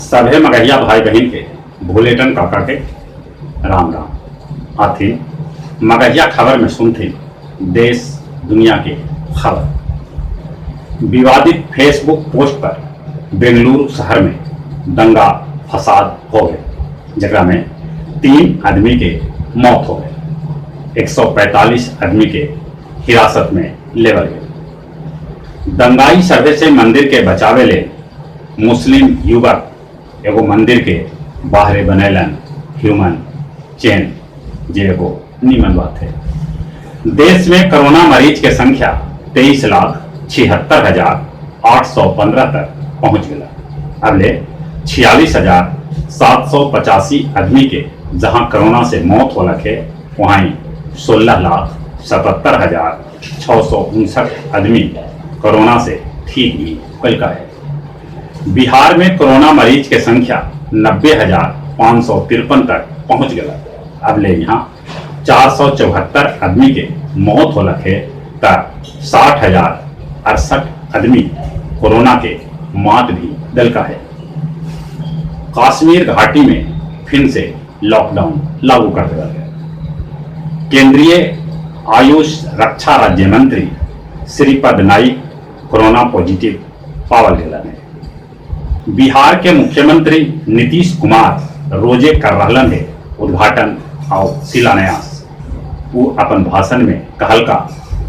सभे मगहिया भाई बहिन के भुलेटन काका के राम राम। आथि मगहिया खबर में सुनथिन देश दुनिया के खबर। विवादित फेसबुक पोस्ट पर बेंगलुरु शहर में दंगा फसाद हो गए, जकरा में 3 आदमी के मौत हो गए, 145 आदमी के हिरासत में लेवल गए। दंगाई सभे से मंदिर के बचावे ले मुस्लिम युवक एगो मंदिर के बाहरे बनैलन ह्यूमन चेन, जे एगो नीमन बात है। देश में कोरोना मरीज के संख्या 23,76,815 तक पहुंच गया। अब ले 46,785 आदमी के जहां कोरोना से मौत होलक है, वहीं 16,77,659 आदमी कोरोना से ठीक भी होलका है। बिहार में कोरोना मरीज के संख्या 90,553 तक पहुंच गया। अब ले यहाँ 474 आदमी के मौत होलक है त 60,068 आदमी कोरोना के मात भी दिलका है। कश्मीर घाटी में फिर से लॉकडाउन लागू कर दिया गया। केंद्रीय आयुष रक्षा राज्य मंत्री श्रीपद नाइक कोरोना पॉजिटिव पावल गेलन है। बिहार के मुख्यमंत्री नीतीश कुमार रोजे कर रहलन है उद्घाटन और शिलान्यास। वो अपन भाषण में कहलका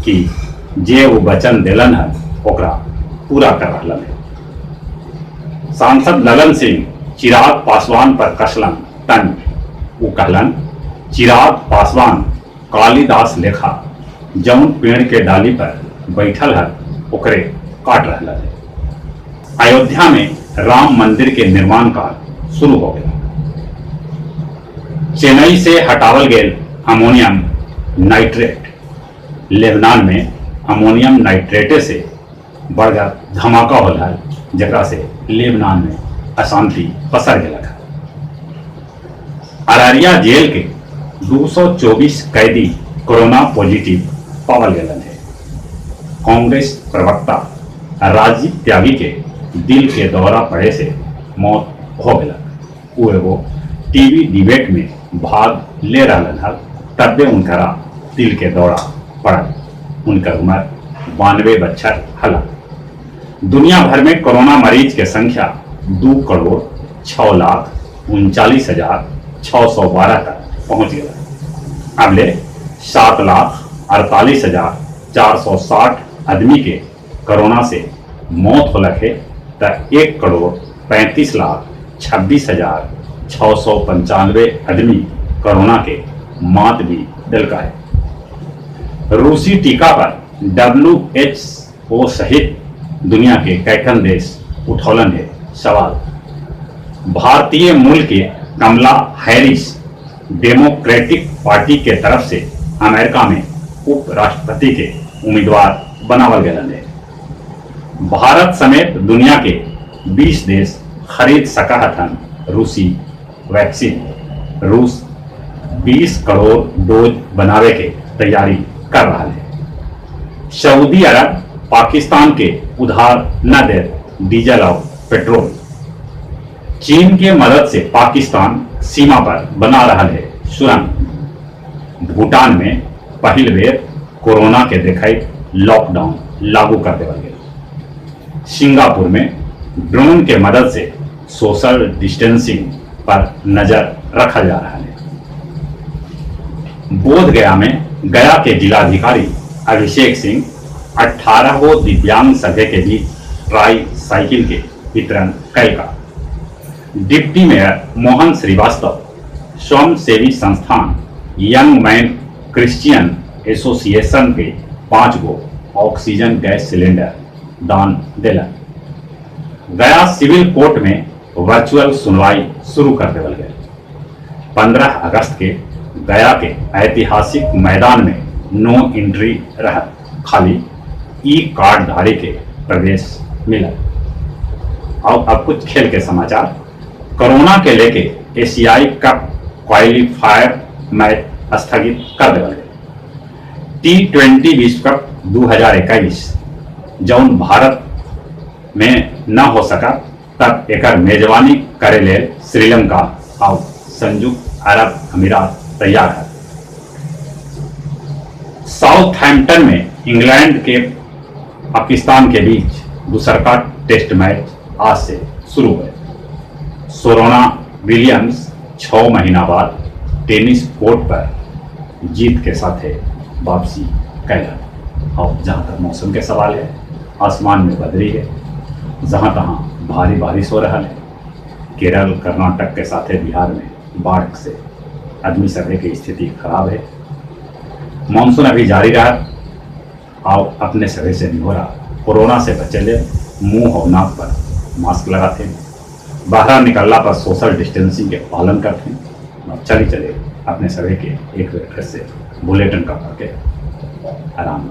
कि जे वो वचन देलन है ओकरा पूरा कर रहलन है। सांसद ललन सिंह चिराग पासवान पर कसलन तंज। वो कहलन चिराग पासवान कालिदास लेखा जौन पेड़ के डाली पर बैठल है ओकरे काट रहलन है। अयोध्या में राम मंदिर के निर्माण कार्य शुरू हो गया। चेन्नई से हटावल गेल अमोनियम नाइट्रेट। लेबनान में अमोनियम नाइट्रेटे से बड़का धमाका होल है, जकरा से लेबनान में अशांति पसर गेलक है। अररिया जेल के 224 कैदी कोरोना पॉजिटिव पावल गेलन है। कांग्रेस प्रवक्ता राजीव त्यागी के दिल के दौरा पड़े से मौत हो गया। वो एगो टीवी डिबेट में भाग ले रहलन हल, तबे उनकरा दिल के दौरा पड़ल। उनकर उम्र 92 बच्छर हला। दुनिया भर में कोरोना मरीज के संख्या 2,06,39,612 तक पहुंच गया। अब ले 7,48,460 आदमी के कोरोना से मौत होलक है त 1,35,26,695 आदमी कोरोना के मात भी दिलका है। रूसी टीका पर WHO सहित दुनिया के कैकन देश उठौलन है सवाल। भारतीय मूल के कमला हैरिस डेमोक्रेटिक पार्टी के तरफ से अमेरिका में उपराष्ट्रपति के उम्मीदवार बनावल गए है। भारत समेत दुनिया के 20 देश खरीद सका हथन रूसी वैक्सीन। रूस 20 करोड़ डोज बनावे के तैयारी कर रहा है। सऊदी अरब पाकिस्तान के उधार न दे डीजल और पेट्रोल। चीन के मदद से पाकिस्तान सीमा पर बना रहा है सुरंग। भूटान में पहिल बेर कोरोना के देखैत लॉकडाउन लागू कर देवल गेल। सिंगापुर में ड्रोन के मदद से सोशल डिस्टेंसिंग पर नजर रखा जा रहा है। बोध गया में गया के जिलाधिकारी अभिषेक सिंह 18 गो दिव्यांग सभे के बीच ट्राई साइकिल के वितरण कैलका। डिप्टी मेयर मोहन श्रीवास्तव स्वयं सेवी संस्थान यंग मैन क्रिश्चियन एसोसिएशन के 5 गो ऑक्सीजन गैस सिलेंडर दान देलन। गया सिविल कोर्ट में वर्चुअल सुनवाई शुरू कर देवल गया। 15 अगस्त के गया के ऐतिहासिक मैदान में नो एंट्री रहा, खाली ई कार्ड धारी के प्रवेश मिला। और अब कुछ खेल के समाचार। कोरोना के लेके एशियाई कप क्वालिफायर मैच स्थगित कर देवल गया। टी20 विश्व कप 2021 जौन भारत में न हो सका। तब एकर मेजबानी करे लेल श्रीलंका आउ संयुक्त अरब अमीरात तैयार हथ। साउथहैम्पटन में इंग्लैंड के पाकिस्तान के बीच दूसरका टेस्ट मैच आज से शुरू होयत। सेरेना विलियम्स 6 महीना बाद टेनिस कोर्ट पर जीत के साथे वापसी कैलन। और जहां तक मौसम के सवाल है, आसमान में बदली है, जहां तहां भारी बारिश हो रहा है। केरल, कर्नाटक के साथे बिहार में बाढ़ से आदमी सभे की स्थिति खराब है। मानसून अभी जारी रहा। आओ अपने सभे से निहोरा, कोरोना से बचे ले मुंह और नाक पर मास्क लगाते, बाहर निकलना पर सोशल डिस्टेंसिंग के पालन करते। और चले चले अपने सभी के एक बार फिर से बुलेटिन का करके आराम।